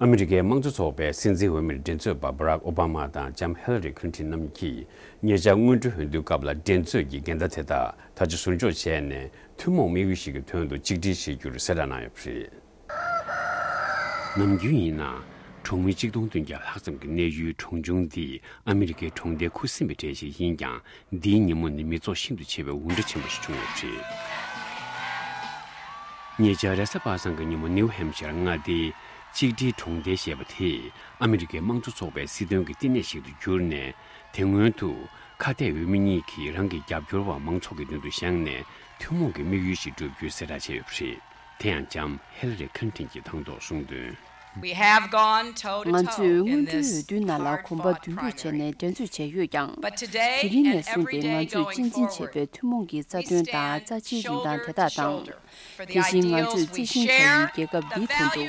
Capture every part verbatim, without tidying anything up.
ཨ་མི་རི་ཀའི་དམངས་གཙོ་ཚོགས་པའི་སྲིད་འཛིན་འོས་མིར་འགྲན་རྩོད་པ་བྷ་རག་ཨོ་བྷ་མ་དང་ལྕམ་ཧེ་ལ་རི་ཁི་ལིན་ཊོན་རྣམ་གཉིས་ཀྱིས་ཉེ་ཆར་སྔོན་འགྲོའི་འོས་བསྡུའི་སྐབས་ལ་འགྲན་རྩོད་ཀྱི་འགལ་ཟླ་དེ་དག་ད་ཆ་ཟུར་འཇོག་བྱས་ནས་ཐུན་མོང་དམིགས་ཡུལ་ཞིག་གི་དོན་དུ་གཅིག་སྒྲིལ་བྱེད་རྒྱུར་གསལ་བསྒྲགས་གནང་ཡོད་པ་རེད། ནམ་རྒྱུན་ཡིན་ན། གྲོང་མི་གཅིག་སྟོང་བདུན་བརྒྱ་ལྷག་ཙམ་གྱི་གནས་ཡུལ་གྲོང་ཆུང་འདི་ཨ་མི་རི་ཀའི་གྲོང་རྡལ་ཁུ་སིམ་པའི་གྲས་ཤིག་ཡིན་ཀྱང་། འདིའི་ཉིན་མོ་ནི་མི་ཚོགས་ཤིན་ཏུ་ཆེ་བའི་འུར་སྒྲ་ཆེན་པོ་ཞིག་བྱུང་ཡོད་པ་རེད། ཉེ་ཆར་རེས་གཟའ་པ་སངས་ཀྱི་ཉིན་མོ་ནིའུ་ཧེམ་ཤར་མངའ་སྡེའི་གཅིག་སྒྲིལ་གྲོང་རྡལ་ཞེས་པ་དེ་ཨ་མི་རི་ཀའི་དམངས་གཙོ་ཚོགས་པའི་སྲིད་དོན་གྱི་བསྟི་གནས་ཤིག་ཏུ་གྱུར་ནས། དེ་སྔོན་དུ་ཁ་གཏད་འོས་མི་གཉིས་ཀྱིས་རང་གི་རྒྱབ་སྐྱོར་བ་མང་ཚོགས་ཀྱི་མདུན་དུ་བཞེངས་ནས་ཐུན་མོང་གི་དམིགས་ཡུལ་ཞིག་བསྒྲུབ་རྒྱུའི་གསལ་བསྒྲགས་བྱས་ཡོད་པ་རེད། དེ་ཡང་ལྕམ་ཧེ་ལ་རི་ཁི་ལིན་ཊོན་གྱིས་དང་ཐོག་གསུངས་དོན། We have gone toe to toe in this crucial fight. ང་ཚོས་སྔོན་འགྲོའི་འོས་བསྡུའི་ནང་ལ་གོམ་པ་བདུན་སྤོས་བྱས་ནས་འགྲན་རྩོད་བྱས་ཡོད་ཀྱང་། དེ་རིང་ནས་བཟུང་སྟེ་ང་ཚོས་གཅེས་འཛིན་བྱས་པའི་ཐུན་མོང་གི་རྩ་དོན་དང་རྩ་ཆེའི་རིན་ཐང་དེ་དག་དང་། དེ་བཞིན་ང་ཚོས་རྩི་ཤིང་བྱ་ཡུལ་རྒྱལ་ཁབ་འདིའི་དོན་དུ།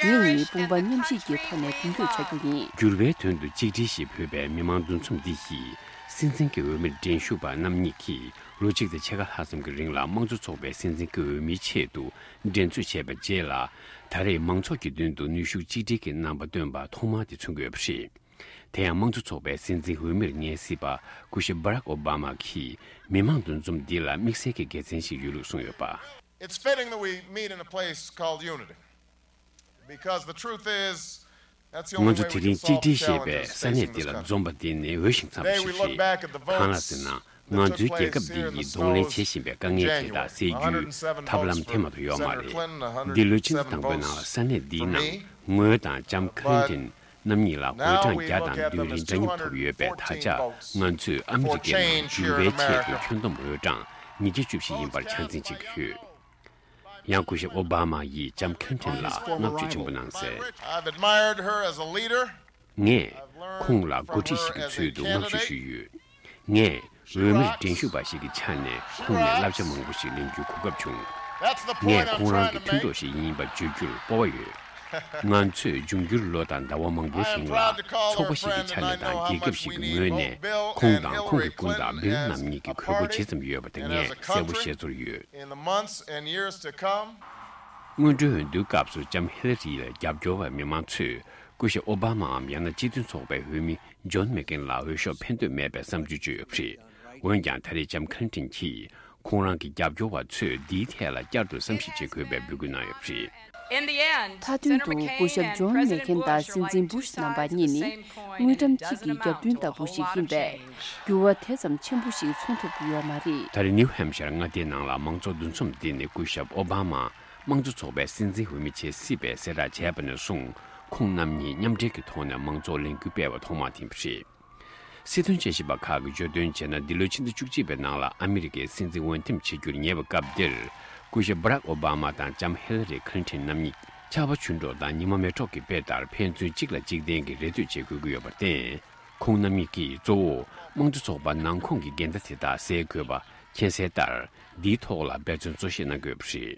ངེད་གཉིས་དཔུང་པ་མཉམ་གཤིབ་ཀྱི་ཐོག་ནས་མདུན་སྐྱོད་བྱ་རྒྱུ་ཡིན། འགྱུར་བའི་དོན་དུ་གཅིག་སྒྲིལ་ཞེས་འབོད་པའི་མི་མང་འདུ་འཛོམས་འདི་ཡིས་སྲིད་འཛིན་གྱི་འོས་མིར་འགྲན་ཞུགས་པ་རྣམ་གཉིས་ཀྱིས་ལོ་གཅིག་དང་ཕྱེད་ཀ་ལྷག་ཙམ་གྱི་རིང་ལ་དམངས་གཙོ་ཚོགས་པའི་སྲིད་འཛིན་གྱི་འོས་མིའི་ཆེད་དུ་འགྲན་རྩོད་བྱས་པའི་རྗེས་ལ། ད་རེས་མང་ཚོགས་ཀྱི་མདུན་དུ་ནུས་ཤུགས་གཅིག་སྒྲིལ་གྱི་རྣམ་པ་སྟོན་པ་ཐོག་མ་དེ་མཚོན་གྱི་ཡོད་པ་རེད། དེ་ཡང་དམངས་གཙོ་ཚོགས་པའི་སྲིད་འཛིན་འོས་མིར་ངེས་སྲིད་པ་སྐུ་ཞབས་བྷ་རག་ཨོ་བྷ་མ་གིས་མི་མང་འདུ་འཛོམས་འདི་ལ་དམིགས་བསལ་གྱི་དགེ་མཚན་ཞིག་ཡོད་ལུགས་གསུངས་ཡོད་པ། It's fitting that we meet in a place called Unity, because the truth is, that's the only way we can solve the challenges facing this country. ང་ཚོ་དེ་རིང་གཅིག་སྒྲིལ་ཞེས་པའི་ས་གནས་འདི་ལ་འཛོམས་པ་འདི་ནི་འོས་ཤིང་འཚམས་པ་ཞིག་རེད། གང་ལགས་ཟེར་ན། ང་ཚོའི་རྒྱལ་ཁབ་འདི་ཡིས་གདོང་ལེན་བྱེད་བཞིན་པའི་དཀའ་ངལ་དེ་དག་སེལ་རྒྱུའི་ཐབས་ལམ་དེ་མ་གཏོགས་ཡོད་མ་རེད། འདི་ལོའི་ཕྱི་ཟླ་དང་པོའི་ནང་ལ་ས་གནས་འདིའི་ནང་ངོས་དང་ལྕམ་ཁི་ལིན་ཊོན་རྣམ་གཉིས་ལ་འོས་གྲངས་བརྒྱ་དང་བདུན་རེའི་འདྲ་མཉམ་ཐོབ་ཡོད་པས། ད་ཆ་ང་ཚོས་ཨ་མི་རི་ཀའི་ནང་འགྱུར་བའི་ཆེད་དུ་ཁྱོན་བསྡོམས་འོས་གྲངས་ཉིས་བརྒྱ་བཅུ་བཞི་ཡིན་པར་ཆ་འཛིན་བྱེད་ཀྱི་ཡོད། ཡང་སྐུ་ཞབས་ཨོ་བྷ་མ་ཡིས་ལྕམ་ཁི་ལིན་ཊོན་ལ་བསྔགས་བརྗོད་ཆེན་པོ་གནང་གསལ། I've admired her as a leader. ངས་ཁོང་ལ་འགོ་ཁྲིད་ཞིག་གི་ཚུལ་དུ་བསྔགས་བརྗོད་ཞུས་ཡོད། ངས་འོས་མིར་འགྲན་ཞུགས་པ་ཞིག་གི་ཆ་ནས་ཁོང་ནས་བསླབ་བྱ་མང་པོ་ཞིག་ལེན་རྒྱུའི་གོ་སྐབས་བྱུང་། ངས་ཁོང་རང་གི་མཐུན་གྲོགས་ཤིག་ཡིན་པ་བརྗོད་རྒྱུར་སྤོབས་པ་ཡོད། ང་ཚོས་འབྱུང་འགྱུར་ལོ་དང་ཟླ་བ་མང་པོའི་རིང་ལ་ཚོགས་པ་ཞིག་གི་ཆ་ནས་དང་རྒྱལ་ཁབ་ཞིག་གི་ངོས་ནས་ཁོང་དང་ཁོང་གི་སྐུ་ཟླ་བྷིལ་རྣམ་གཉིས་ཀྱི་གུས་བཀུར་ཇི་ཙམ་ཡོད་པ་དེ་ངས་གསལ་པོ་ཤེས་ཚོར་ཡོད། In the months and years to come, སྔོན་འགྲོའི་འོས་བསྡུའི་སྐབས་སུ་ལྕམ་ཧི་ལ་རི་ལ་རྒྱབ་སྐྱོར་བ་མི་མང་ཚོས་སྐུ་ཞབས་ཨོ་བྷ་མའམ་ཡང་ན་སྤྱི་མཐུན་ཚོགས་པའི་འོས་མི་ཇོན་མེག་ཀེན་ལ་འོས་ཤོག་འཕེན་འདོད་མེད་པའི་བསམ་ཚུལ་བརྗོད་ཡོད་པ་རེད། འོན་ཀྱང་ད་རེས་ལྕམ་ཁི་ལིན་ཊོན་གྱིས་ཁོང་རང་གི་རྒྱབ་སྐྱོར་བ་ཚོས་འདིའི་ཐད་ལ་བསྐྱར་དུ་བསམ་གཞིག་བྱེད་དགོས་པའི་འབོད་སྐུལ་གནང་ཡོད་པ་རེད། མཐའ་དོན་དུ་སྐུ་ཞབས་ཇོན་མེག་ཀེན་དང་སྲིད་འཛིན་བུ་ཤ་རྣམ་པ་གཉིས་ནི་དངུལ་ཀྲམ་གཅིག་གི་རྒྱབ་མདུན་ལྟ་བུ་ཞིག་ཡིན་པས། འགྱུར་བ་དེ་ཙམ་ཆེན་པོ་ཞིག་མཚོན་ཐུབ་ཀྱི་ཡོད་མ་རེད། ད་རེས་ནིའུ་ཧེམ་ཤར་མངའ་སྡེའི་ནང་ལ་མང་ཚོགས་འདུ་འཛོམས་འདི་ནི་སྐུ་ཞབས་ཨོ་བྷ་མ་དམངས་གཙོ་ཚོགས་པའི་སྲིད་འཛིན་འོས་མི་བྱེད་སྲིད་པའི་གསལ་བསྒྲགས་བྱས་པ་ནས་བཟུང་ཁོང་རྣམ་གཉིས་མཉམ་འབྲེལ་གྱི་ཐོག་ནས་མང་ཚོགས་ལས་འགུལ་སྤེལ་བ་ཐོག་མ་དེ་ཡིན་པ་རེད། སྲིད་དོན་དཔྱད་ཞིབ་པ་ཁག་གིས་བརྗོད་དོན་བྱས་ན། འདི་ལོའི་ཕྱི་ཟླ་བཅུ་གཅིག་པའི་ནང་ལ་ཨ་མི་རི་ཀའི་སྲིད་འཛིན་འོས་འདེམས་བྱེད་རྒྱུར་ཉེ་བའི་སྐབས་འདིར་སྐུ་ཞབས་བྷ་རག་ཨོ་བྷ་མ་དང་ལྕམ་ཧི་ལ་རི་ཁི་ལིན་ཊོན་རྣམ་གཉིས་ཆར་པ་ཆུ་འབྲུག་དང་ཉི་མ་མེ་གྲོགས་ཀྱི་དཔེ་ལྟར་ཕན་ཚུན་གཅིག་ལ་གཅིག་བརྟེན་གྱིས་རེ་ལྟོས་བྱེད་དགོས་ཀྱི་ཡོད་པར་བརྟེན། ཁོང་རྣམ་གཉིས་ཀྱིས་གཙོ་བོ་དམངས་གཙོ་ཚོགས་པ་ནང་ཁོངས་ཀྱི་འགལ་ཟླ་དེ་དག་སེལ་དགོས་པ་མཁྱེན་གསལ་ལྟར། འདིའི་ཐོག་ལ་འབད་བརྩོན་གཙོ་ཆེར་གནང་དགོས་པ་རེད།